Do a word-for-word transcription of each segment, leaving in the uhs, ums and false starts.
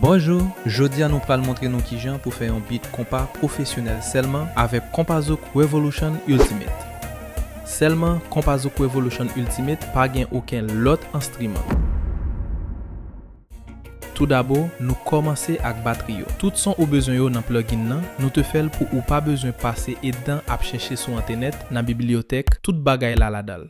Bonjou, jodi a nou pral montre nou kijan pou fè yon beat konpa pwofesyonèl sèlman avèk Konpazouk Revolution Ultimate. Sèlman Konpazouk Revolution Ultimate pa gen okenn lòt enstriman. Toudabò, nou kòmanse ak batri yo. Tout son ou bezwen yo nan plugin nan, nou te fè l pou ou pa bezwen pase edan ap chèche sou entènèt, nan bibliyotèk, tout bagay la ladan l.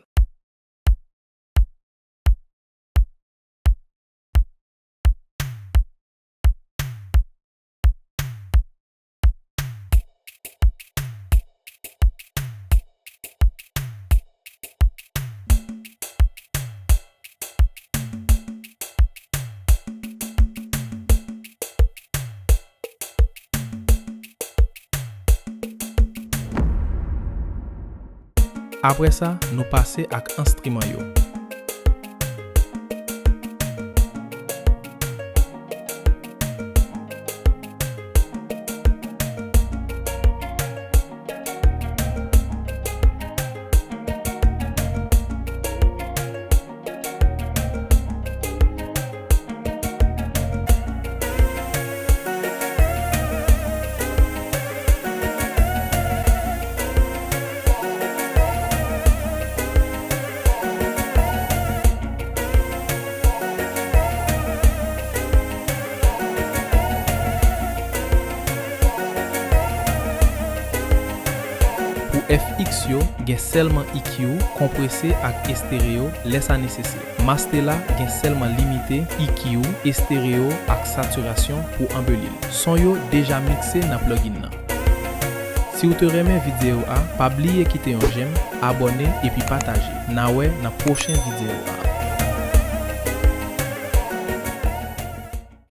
Apre sa, nou pase ak enstriman yo. Pou F X yo, gen sèlman E Q, konprese ak estereo, lè sa nesesè. Master la gen sèlman limite, E Q, estereo ak satirasyon pou anbeli l. Son yo deja mikse nan plugin nan. Si w te renmen videyo a, pa bliye kite yon j'aime, abòne epi pataje. N a wè nan pwochen videyo a.